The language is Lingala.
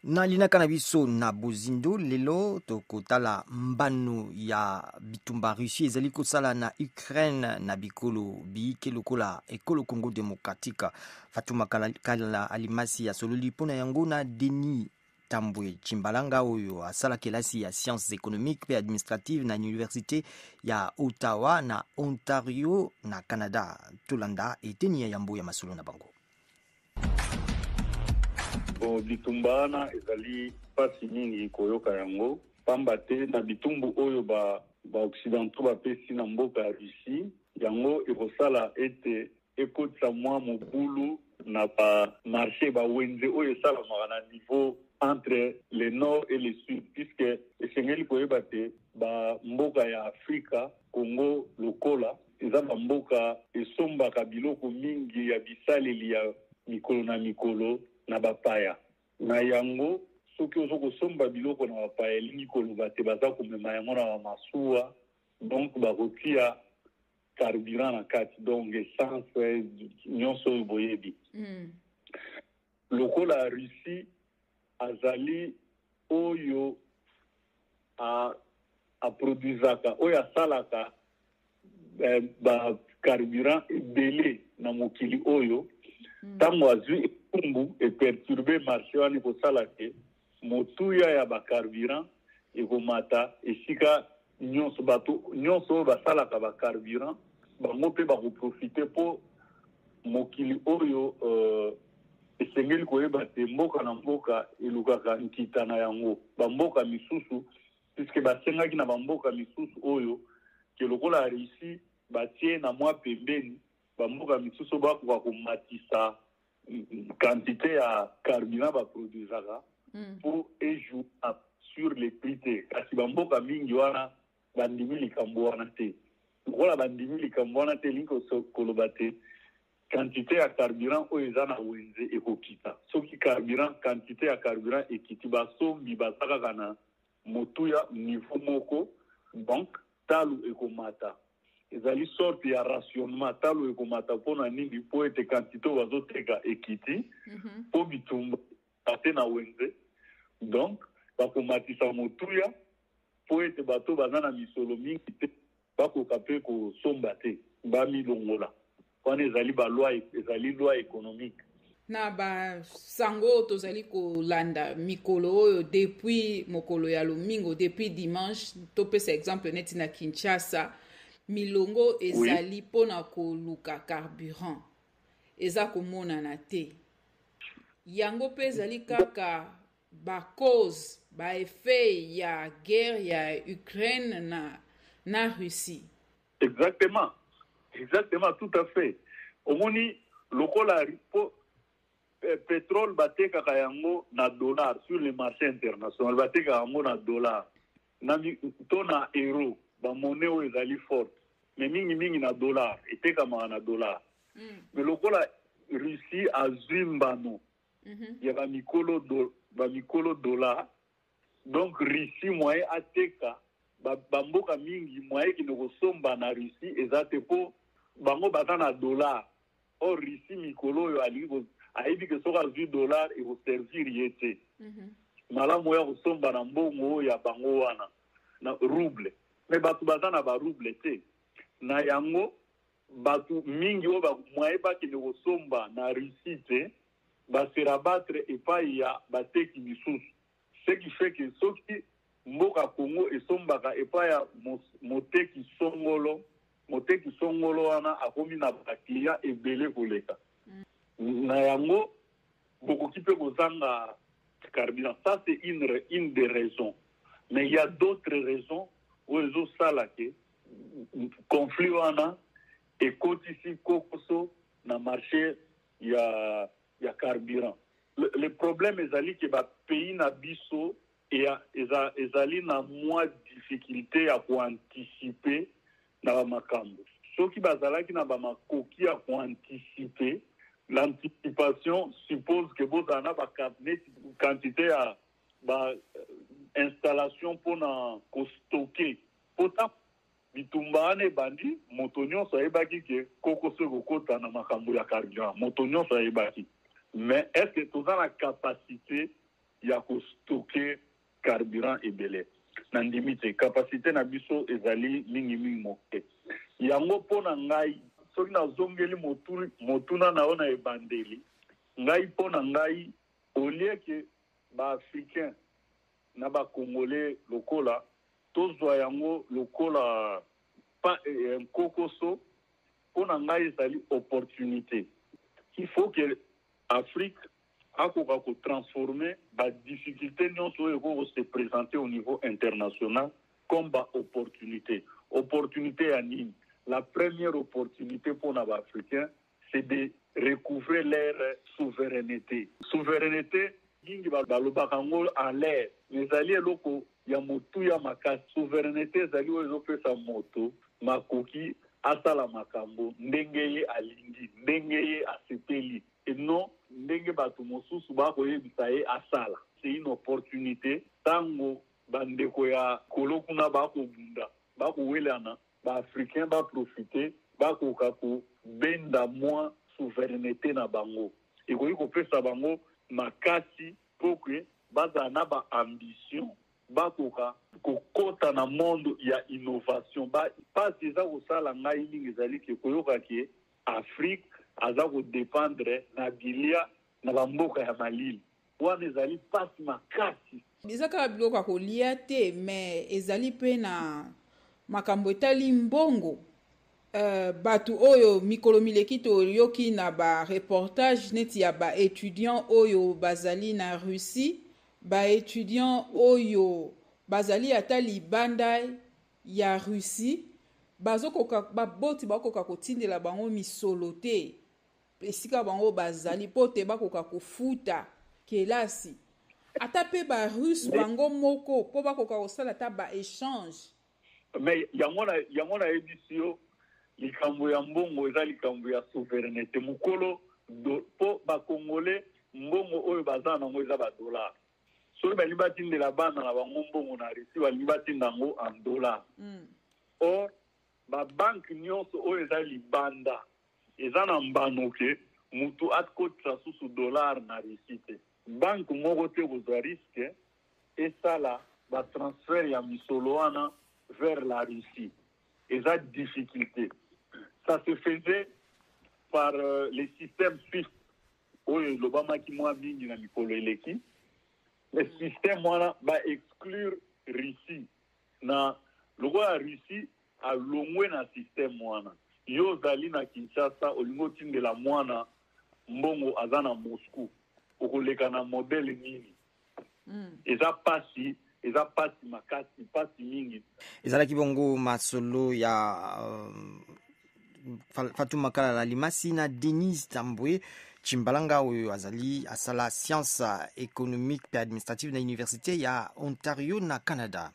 Na linaka na biso na bozindo lelo, tokotala mbano ya bitumba Russie ezali kosala na Ukraine na bikolo biike lokola ekolo Congo démocratique. Fatuma Kalala Alimasi asololi mpo na yango na Denis Tambwe Tshimbalanga oyo asala kelasi ya sciences économiques mpe administratives na université ya Ottawa na Ontario na Canada. Tolanda eteni ya yambo ya masolo na bango. Bon, bitumba wana ezali mpasi mingi koyoka yango, pamba te na bitumbu oyo ba baoccidentaux bapesi na mboka ya Russie, yango ekosala ete ekotisa mwa mobulu na ba marché, ba wenze oyo esalamaka na niveau entre le nord et le sud, puisque esengeli koyeba te ba mboka ya Afrika, Congo lokola, eza ba mboka esombaka biloko mingi ya bisaleli ya mikolo na mikolo na bapaya. Na yango, soki ozo kosomba biloko na bapaya, elingi koloba te baza komema yango na bamasuwa, donc bakotia carburant na kati, donc essence nyonso oyo boyebi. Lokola Russie azali oyo a aproduisaka, oyo asalaka eh, ba carburant ebele na mokili oyo, ntango azwi etumbu eperturbe marché wana, ekosala ke motuya ya ba carburant ekomata esika nyonso. Bato nyonso oyo basalaka ba carburant, bango mpe bakoprofite, mpo mokili oyo esengeli koyeba te mboka na mboka elukaka nkita na yango. Bamboka misusu, puisque basengaki na bamboka misusu oyo ke lokola Russie batie na mwa pembeni, bamboka misusu bakoka komatisa quantité ya carburant baproduisaka mpo ejoue sur le prix te. Kasi bamboka mingi wana bandimi likambo wana te. Lokola bandimi likambo wana te, elingi koloba te quantité ya carburant oyo eza na wenze ekokita. Soki carburant, quantité ya carburant ekiti, basombi baza kaka na motuya niveau moko, donc talo ekomata. Ezali sorte ya rationnement. Talo ekomata mpona nini? Mpo ete quantité oyo bazoteka ekiti, mpo bitumba te na wenze, donc bakomatisa motuya mpo ete bato baza na misolo mingi te bakoka mpe kosomba te, bamilongola wana. Ezali baloi, ezali loi économique. Na basango oyo tozali kolanda mikolo oyo, depuis mokolo ya lomingo, depuis dimanche, topesa exemple neti na Kinshasa, milongo ezali mpona koluka carburant eza komonana te. Yango mpe ezali kaka bacause, baeffet ya guerre ya Ukraine na Russie. Exactement, tout à fait. Omoni lokola po pétrole batekaka yango na dollar sur le marché international, batekaka yango na dollar na to na euro, bamonnaie oyo ezali forte, mais mingimingi na dollar, etekamaka na dollar. Mais lokola Russie azwi mbano ya bamikolo dollar, donc Russie moyen ateka, bamboka mingi moyen ekende kosomba na Russie eza te, mpo bango baza na dollar. Or Russie mikolo oyo alingi, ayebi ke soki azwi dollar ekoservir ye te malamu oyo akosomba na mbongo oyo ya bango wana na rouble. Mais bato baza na barouble te. Na yango bato mingi oyo moyen bakende kosomba na Russie te, base rabattre epai ya bateki misusu, ce qui fait que soki mboka Congo esombaka epai ya moteki songolo, moteki songolo wana akomi na baclient ebele koleka. Na yango bokoki mpe kozanga carburant. Ça, c'est une des raisons, mais il y a d'autres raisons oyo ezosala ke conflit wana ekotisi kokoso na marché ya carburant. Le problème ezali ke bapays na biso ezali na mwa difficulté ya koanticiper na bamakambo. Soki bazalaki na bamakoki ya koanticiper, l'anticipation suppose ke bozala na neti quantité ya bainstallation mpona kostocker, po ntango bitumba wana ebandi, moto nyonso ayebaki ke kokoso ekokota na makambo ya carburant. Moto nyonso ayebaki, mais est ce que toza na capacité? ya kostoke carburant ebele. Nandimi te capacité na biso ezali mingimingi moke. Yango mpo na ngai, soki nazongeli motuna na yo na ebandeli, ngai mpo na ngai, au lieu que ba Africains na ba Congolais lokola tozwa yango lokola pa, nkokoso, mpo na ngai ezali opportunité. Il faut que Afrique akoka ko transformer ba difficultés nyonso oyo ekoki ko se présenter au niveau international comme ba opportunité. Opportunité ya nini? La première opportunité mpo na ba Africains, c'est de recouvrer leur souveraineté. Souveraineté mingi balobaka yango en l'air, mais ezali eloko ya motuya makasi. Souveraineté ezali oyo ezopesa moto makoki asala makambo ndenge ye alingi, ndenge ye asepeli, et non ndenge bato mosusu bakoyebisa ye asala. C'est une opportunité ntango bandeko ya kolo kuna bakobunda, bakowelana, ba Africains ba profiter, bakoka kobenda mwa souveraineté na bango. Ekoki kopesa bango makasi mpo ke bazala na ba ambition, bakoka kokota na monde ya innovation. Ba pasi eza kosala ngai mingi ezali ke koyoka ke Afrique aza kodépendre na bilia na bamboka ya malili. Wana ezali pasi makasi. Eza kaka biloko ya kolia te, mais ezali mpe na makambo etali mbongo. Bato oyo mikolo mileki toyoki na ba reportage neti ya ba étudiants oyo bazali na Russie, ba étudiants oyo bazali ata libanda ya Russie, bazokoka, baboti bakoka kotindela bango misolo te esika bango bazali mpo te bakoka kofuta kelasi, ata mpe ba Russe bango moko mpo bakoka kosala ata ba échange. Mais yango nayebisi yo, likambo ya mbongo eza likambo ya souveraineté. Mokolo mpo bakongole, mbongo oyo baza nango eza badollar. Soki balingi batindela bana na bango mbongo na Russie, balingi batinda yango en dollar. Or babanke nyonso oyo eza libanda eza na mbano ke mutu akotisa susu dollar na Russie te. Banke moko te kozwa risque esala batransfert ya misolo wana vers la Russie. Eza difficulté. Ça se faisait par le système SWIFT oyo elobamaki mwa mingi na mikolo eleki. Mais système wana baexclure Russie na lokola Russie alongwe na système wana. Yo ozali na Kinshasa, olingi otindela mwana mbongo aza na Moscou, okoleka na modèle nini? Eza pasi, eza pasi makasi, pasi mingi. Ezalaki bongo masolo ya Fatuma Kalala Limasi na Denise Tambwe Chimbalanga, oyo azali asala science économique mpe administrative na université ya Ontario na Canada.